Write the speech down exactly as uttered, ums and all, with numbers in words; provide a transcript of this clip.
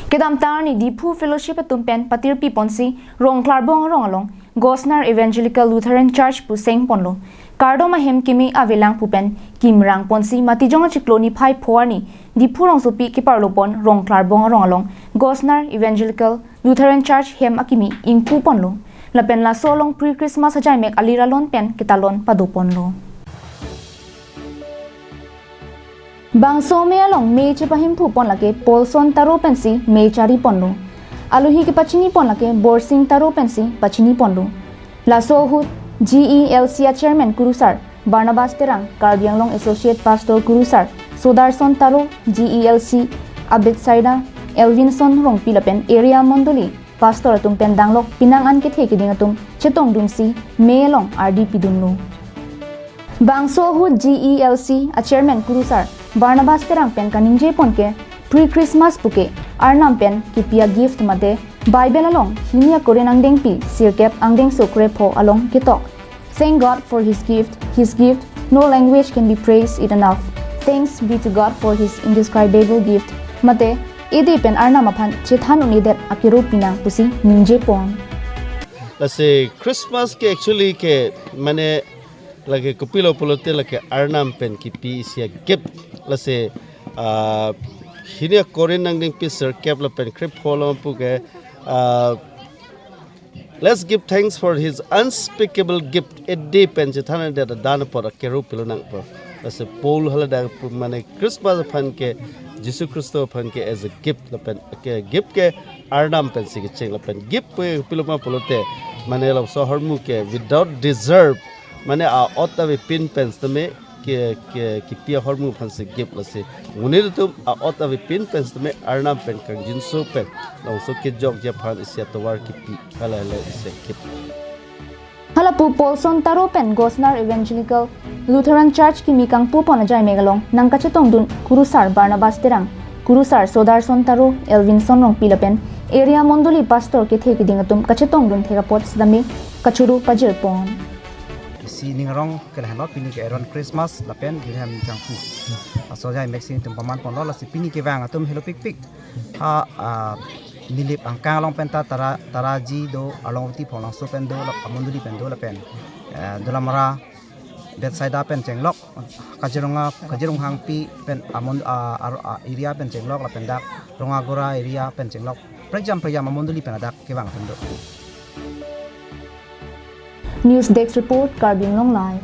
Kedamtang arni Diphu Fellowship atum pen patirpi ponsi Rongklarbong arong along Gosnar Evangelical Lutheran Church pu seng ponlo. Kardom ahem kimi avelang pu pen kimrang ponsi Matijong achiklo niphai pho arni Diphu rongsopi keparlo pon Rongklarbong arong along Gosnar Evangelical Lutheran Church hem akimi ingpu ponlo. Lapen laso along pre-Christmas ajaimek aliralon pen ketalon pado ponlo. Bangso amei along mei chepahemphu pon lake Paulson Taro pensi mei chari ponlo. Alohi kepachini pon lake Borsing Taro pensi pachini ponlo. Laso ahut G E L C a Chairman Kurusar Barnabas Terang, Karbi Anglong Associate Pastor Kurusar Sodarson Taro, G E L C a Bethsaida Elvinson Rongpi lapen area mondoli pastor atum pen danglok pinang an kethe keding atum chetongdunsi mei along ardi pidunlo. Bangso ahut G E L C a Chairman Kurusar Barnabas Terang pen kaningje pon ke pre-Christmas puke Arnam pen kipi a gift mate Bible along hini aKorinth angdengpi sirkep angdengso krepho along ketok, "Thank God for his gift, his gift, no language can be praised it enough. Thanks be to God for his indescribable gift." Mate, ede pen Arnam aphan chethan un-edet akero pinang pusi ningje pon. Lasi Christmas ke actually ke mane lake kopilo pulote lake Arnam pen kipi isi a gift. Lasi, ah, hini aKorinth angdengpi sirkep lapen krepho along puke, ah, "Let's give thanks for his unspeakable gift." Ede pen chethan-edet adan apot akero pilonangpo. Lasi Paul haladak pu mane Christmas aphan ke, Jisu Khristo aphan ke as a gift lapen ke gift ke Arnam pensi kecheng lapen gift ke piloma pulote mane laso ahormu ke without deserve, mane a-ot avepin pen setame ke, ke, kipi ahormu aphansi gift. Lasi monit atum a-ot avepin pen setame Arnam pen kangjinso pen labangso kejokji aphan isi atovar kipi, hala hala isi gift. Halapu Paulson Taro pen Gosnar Evangelical Lutheran Church kimi kangpu pon ajaimek along nangkachetongdun Kurusar Barnabas Terang, Kurusar Sodarson Taro, Elvinson Rongpi lapen area mondoli pastor kethe keding atum kachetongdun thek apot setame kachoro pajir pon. Isi ning arong ke lahenlo, pini ke Aaron Christmas lapen Gilham Jangpu. Laso ajaimek si nelitum paman ponlo, lasi pini kevang atum helopikpik. Ha, ah, Nilip angkang along pen ta Tara, Taraji do, Arlongvoti Phonglangso pen do, la amondoli pen do lapen, eh, Dolamara Bethsaida pen chenglok, Kaziranga, Kazirunghangpi pen amon, ah, ar-, ah, area pen chenglok lapen dak Rongagora area pen chenglok. Prekjam prekjam amondoli pen ladak kevang atum do. News Desk Report, Karbi Anglong Live.